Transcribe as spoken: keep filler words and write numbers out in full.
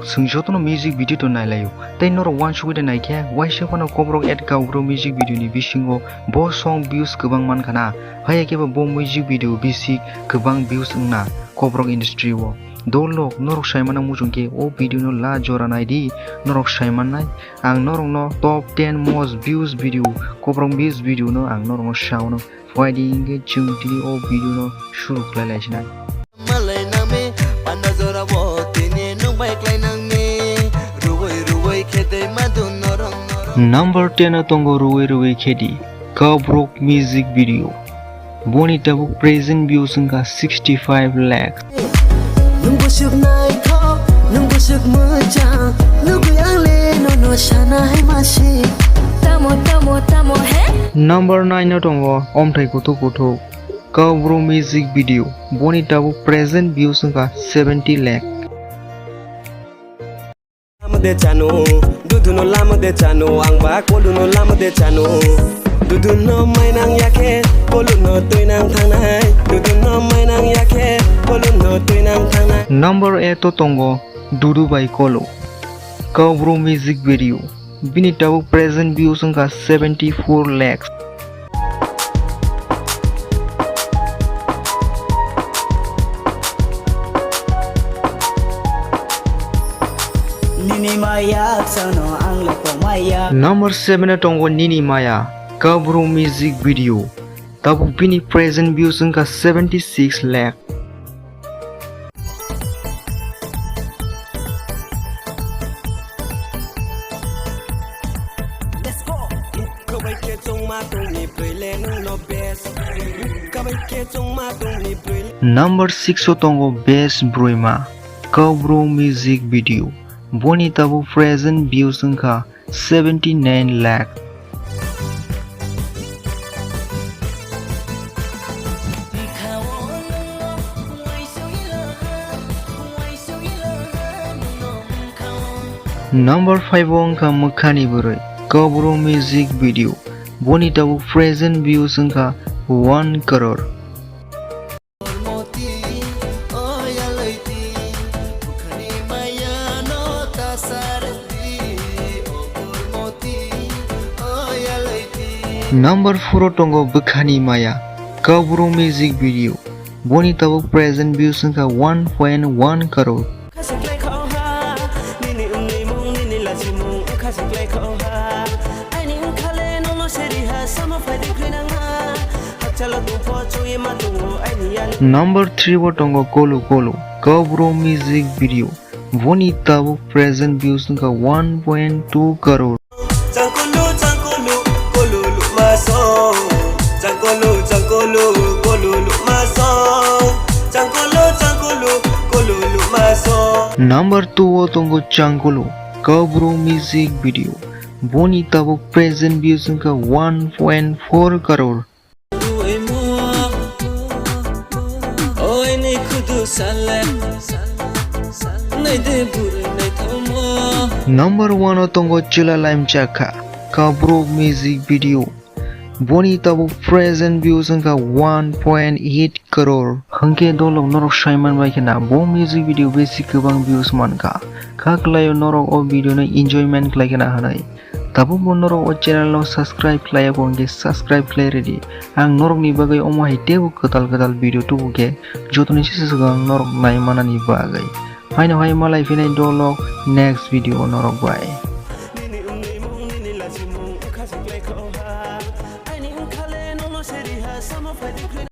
Chwng jotono music video to nailaio. Tei norok uansugwi de naikhe, waisa phano Kokborok at Kaubru music video ni bisingo bo song views kwbang mankha na. Haiya khe bo music video bisi kwbang views wngna Kokborok industry o. Dolok norok saimano muchung khe o video no la jora naidi, norok saimannai. Ang norokno top ten most views video, Kokborok views video no ang norokno saono. Phaidi hinkhe chwng tini o video no shuru khlai lai sinai. Malai nangme, panda jora bo tini nwng bai klai nangme. Ruwai ruwai khe dei madu norong norong. Number ten o tongo Ruwai Ruwai Khedi, Kokborok music video. Boni tabuk present views wngkha sixty five lakh. Nwng bwswk naithok, nwng bwswk mwchang, nugwi ang le nono sana hai masi. Tamo, tamo, tamo, he? Number nine o tongo Omthai Kuthuk Kuthuk, Kokborok music video. Boni tabuk present views wngkha seventy lakh. Lamode chanu, duduno lamode chanu, ang ba koluno lamode chanu. Duduno mainang yakhe, koluno tuinang thangnai. Duduno mainang yakhe, koluno tuinang thangnai. Number eight o tongo Dudu bai Kolu, Kokborok music video. Bini tabuk present views wngkha seventy four lakhs. Nini maya, sano ang lopo maya. Number seven o tongo Nini Maya, Kokborok music video. Tabuk bini present views wngkha seventy six lakh. Number six o tongo Best Broima, Kokborok music video. Boni tabuk present views wngkha seventy nine lakh. Number five o wngkha Mwkhani Bwrwi, Kokborok music video. Boni tabuk present views wngkha one crore. Number four o tongo Bwkhani Maya, Kokborok music video. Boni tabuk present views wngkha one point one crore. Number three o tongo Kolu Kolu, Kokborok music video. Boni tabuk present views wngkha one point two crore. Changkulu, changkulu, kolu lukma song. Changkulu, changkulu, kolu lukma song. Changkulu, changkulu, kolu lukma song. Number two o tongo Changkulu, Kokborok music video. Boni tabuk present views wngkha one point four crore. Number one o tongo Chwla Laimchakha, Kokborok music video. Boni tabuk present views wngkha one point eight crore. Hwnkhe dolok norok saiman bai khena bo music video besi kwbang views mankha. Kha kwlaio norok o video no enjoyment khlai khena hwnwi. Tabukbo norok o channel no subscribe khlai ya kho hwnkhe subscribe khlai rwdi. Ang norokni bagwi omo hai teibo kwtal kwtal video tubu khe jotoni sisa swkang norok nai manani bagwi. Haino hai malai phinai dolok next video o norok bai.